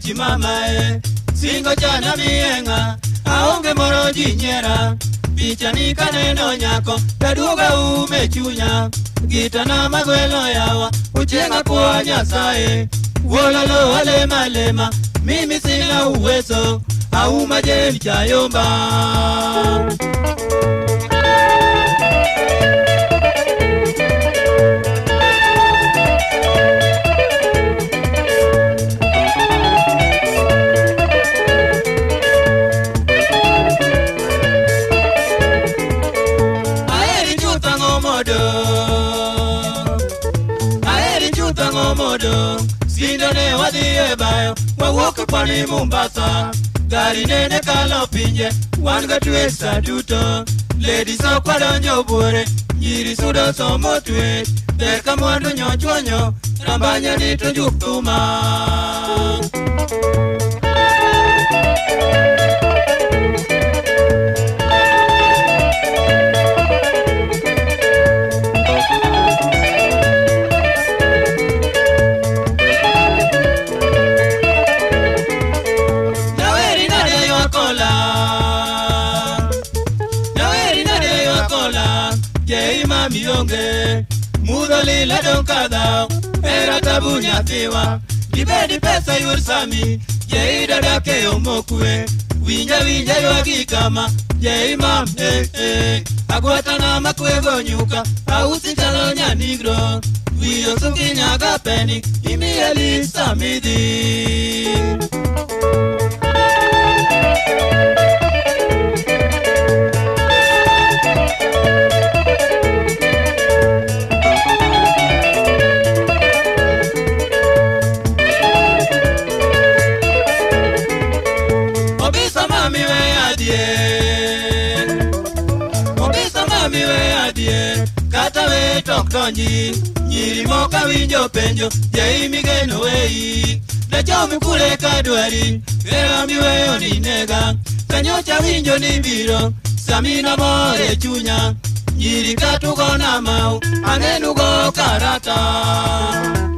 Lich mamae Singo chana mienga Aonge moro jinyiera Picha ni kaneno nyako Taduoga ume chunya Gitana magwelo yawa Uchenga kwa Nyasaye Wololo alema lema Mimi sina uwezo Auma jeli chayomba Sindone wadhi bayo wawuok kwani Mombasa gari nene kalo pinje wan ga twesa duto ladies ok wadonjo buore nyiri sudo somo twech ber ka mwandu nyochwonyo rambanya ni to juk thuma Mionge mudholi ladon kadha era tabu nyathiwa dibedi pesa yor sami je idadake omokwe winja winja ywagi kama je imam agwatana makwego nyuka ausi chalo nyanigro wiyo suki nyaga peni imieli samidhi Kata we tok donji nyiri moka winjo penjo je imigeno wei dachomi kule kadwari era miweyo ni nega kanyocha winjo ni biro samina more chunya nyiri katugona mau angenugo karata.